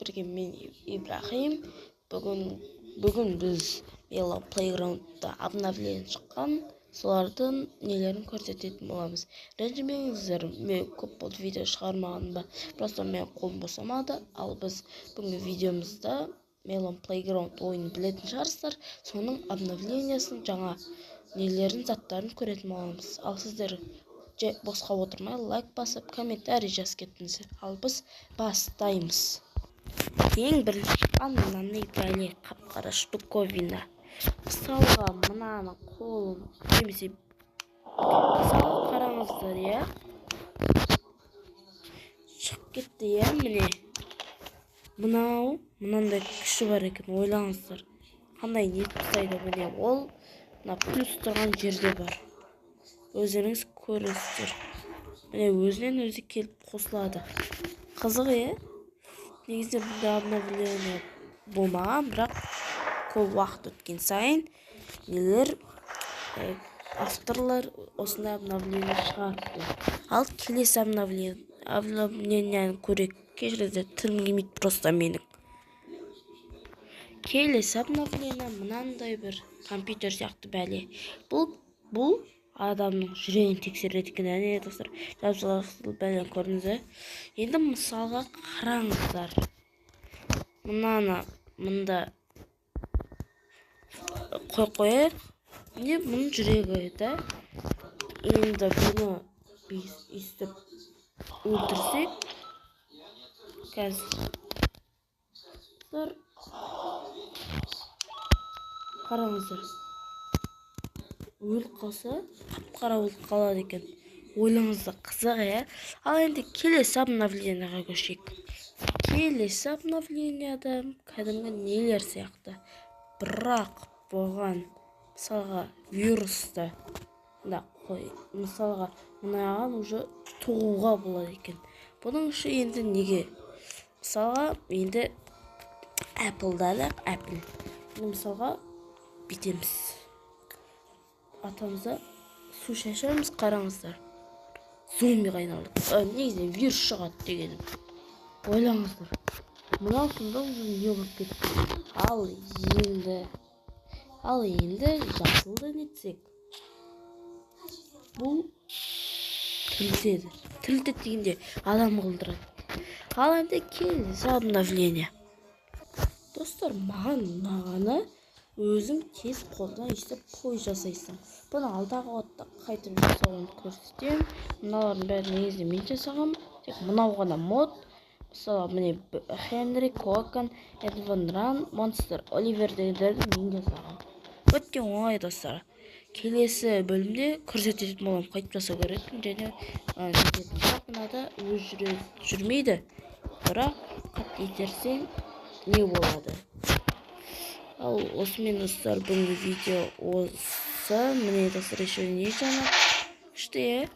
Бірге мен, Ибрахим. Бүгін біз Melon Playground'да обновление шыққан, солардың нелерін көрсететін боламыз. Ренжімеңіздер, мен көп болды видео шығармағаныма, просто мен қолым босамады. Ал біз бүгінгі видеомызда Melon Playground ойынын білетін шығарсыздар, соның обновлениясын, жаңа нелерін, заттарын көретін боламыз. Ал сіздер босқа отырмай, лайк басып, комментарий жазып кеттіңіздер. Ал біз бастаймыз. Ең бірінші шыққан мынандай бәле, қап-қара штуковина. Мысалға, мынаны қолын немесе, мысалға, қараңыздар, иә, шығып кетті, иә. Міне, мынау мынандай күші бар екен. Ойлаңыздар, қандай нетіп тастайды. Міне, ол мына плюс тұрған жерде бар, өздеріңіз көресіздер. Міне, өзінен өзі келіп қосылады. Қызық, иә. Негізінде бұндай обновление болмаған, бірақ көп уақыт өткен сайын нелер, авторлар осындай обновление шығарыпты. Ал келесі обновленияны көрейік. Кешіріңіздер, тілім келмейді просто менің. Келесі обновление мынандай бір компьютер сияқты бәле. Бұл адамның жүрегін тексереді екен. Әне, достар, жап бәлені көрдіңіз бе? Енді, мысалға, қараңыздар, мынаны мында қойып қояйық. Міне, бұның жүрегі да. Енді бұны өйстіп өлтірсек қазір, қараңыздар, өліп қалса, қап-қара болып қалады екен. Ойлаңыздар, қызық, иә. Ал енді келесі обновлениеға көшейік. Келесі обновленияда кәдімгі нелер сияқты, бірақ бұған, мысалға, вирусты мына қой, мысалға, мынаған уже тығуға болады екен. Бұның іші енді неге, мысалға, енді Apple'да алайық. Apple. Енді, мысалға, бүйтеміз, атамыз да су шашамыз. Қараңыздар, зомбиға айналдық. Негізінен вирус шығады дегенім. Ойлаңыздар, мынау сонда уже не болып кетті? Ал енді жасылды нетсек, бұл тірілтеді. Тірілтеді дегенде, адам қылдырады. Ал енді келесі обновление, достар, маған ұнағаны, өзің тез қолдан өйстіп пой жасайсың. Бұны алдағы уақытта қайтып жасауын көрсетемін. Мыналардың бәрін негізінде мен жасағанмын, тек мынау ғана мод. Мысалы, міне, Хенри Кокон, Эдван Ран, Монстр Оливер дегендерді мен жасағанмын. Өте оңай, достар. Келесі бөлімде көрсететін боламын қайтып жасау керек және нететін. Бірақ мынада өз жүрмейді, бірақ қатты итерсең, не болады. Ал осымен, достар, бүгінгі видео осы. Міне, достар, еще не жаңа күшті, иә.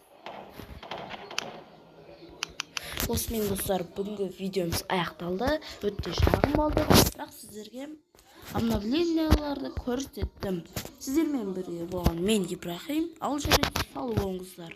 Осымен, достар, бүгінгі видеомыз аяқталды. Өте шағын болды, бірақ сіздерге обновленияларды көрсеттім. Сіздермен бірге болған мен, Ибрахим. Ал жарайды, сау болыңыздар.